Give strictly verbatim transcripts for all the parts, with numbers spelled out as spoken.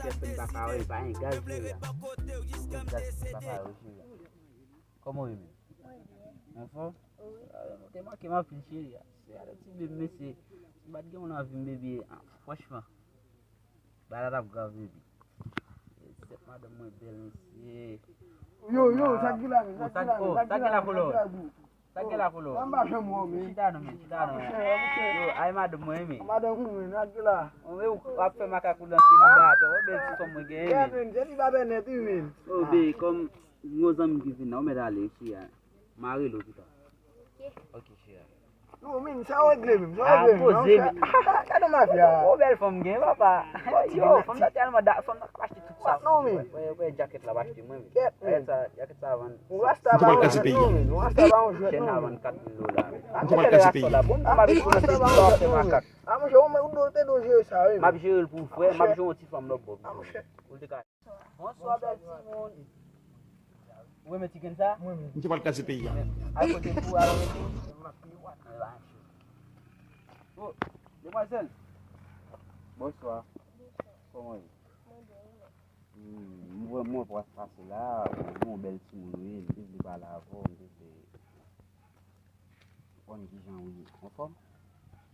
Kèt, m pa ka wè, pa gen gaz, cheri a. Gaz, m pa ka wè, cheri a. Kòman w ye menm? Anfòm? Ou te manke m anpil, cheri a. Se ale ti bebe, mesye. Si m pa t gen moun anvi m, bebe, ah, franchman. Bagay la t ap grav, bebe. Sèt madanm mwen bèl, mesye. Yo, yo, sa k gen la, men? Sa k gen la, men? Sa k gen la, Polo? Sa k gen la, Polo? Mwen pa janm wè w, men. Chita non, men, chita non, men. Yo, ay madanm mwen, men. Madanm ou, men, sa k gen la? Ou, ou ap fè makak ou nan selibatè. Ou bèl ti fanm mwen genyen, men. Kevin, se li pa bèl nèt, wi, men. Oh, be, kòm yon zanmi ki vin la, ou mèt ale, cheri a. M a rele w pita. Ok, cheri a. Non, men, sa w regle menm, sa w regle menm. Poze, men. Gade mafya. Ou bèl fanm gen, papa. Yo, fanm nan tèlman da, fanm nan ap achte tout sa. Non, men. Wè, wè, jacket la, ap achte mwen, men. Kèt, men. Sa, jacket sa vann. Ou rasta pa yon jwèt, non, men. Ou rasta pa yon jwèt, non, men. Chèn la vann kat mil dola, men. Ou pa ka kase peyi a. Bon, m ap jere l pou frè, m ap jere l pou yon ti fanm lòt bò. Pou l te ka Bonswa, bèl timoun. Ou renmen ti grenn sa? Mwen menm. Misye pral kraze peyi a. Al kote pou al rete. Oh, demwazèl. Bonswa. Kòman w ye? Hmm, m wè, m wè w ap pase la, ou yon bèl timoun wi, m te vle pale avè w, m te vle Bon, kijan w ye? Anfòm?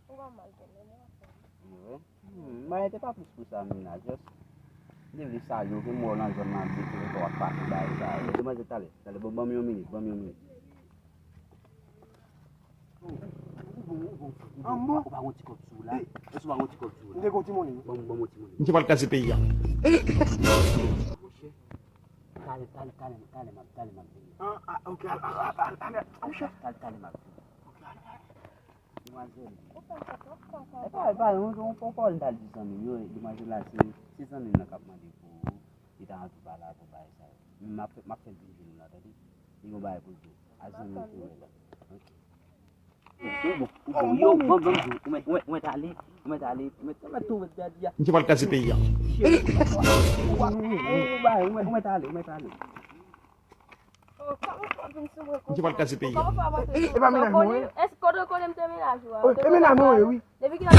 Ou pa mal tande, mwen anfòm. Wi. Hmm, bagay te pa plis pou sa, Mina. Just, m te vle salye w, ke m wè w nan zòn nan, m te vle fè w ap pase bagay sa yo. Demwazèl, talè, talè, ban, ban m yon minit, ban m yon minit. Ou bon, ou bon, ou bon, ou bon. Ou pa gon ti kòb sou ou la? Èske ou pa gon ti kòb sou ou la? M te gon ti monnen. Ban m, ban m yon ti monnen. Misye pral kraze peyi a. Monchè. Talè, talè, talè, talè, m ap, talè, m ap vini. Ah, ah, ok, al, al, al, al, al, al, monchè. Talè, talè, m ap vini. Ok, al, al. Demwazèl. E pa, e pa, yon, yon, yon pawòl m t al di zanmi m yo, demwazèl la, se, se zanmi m nan k ap mande pou ou, li ta anvi pale avè w bagay sa yo. Men m ap, m ap fè l vin jwenn ou la, tande? Li gon bagay pou l di w. A zanmi m pou ou la. Ok. Ou bon, ou bon, yo, ban, ban m di w, ou mèt, ou mèt, ou mèt ale, ou mèt ale, ou mèt, ou mèt tou, ou mèt gade a. Misye pral kraze peyi a. Ou mèt ale, ou mèt ale. Misye pral kraze peyi a. E pa mennaj mwen, wi. Èske kote w konnen m te mennaj ou a? E mennaj mwen, wi. Depi kilè?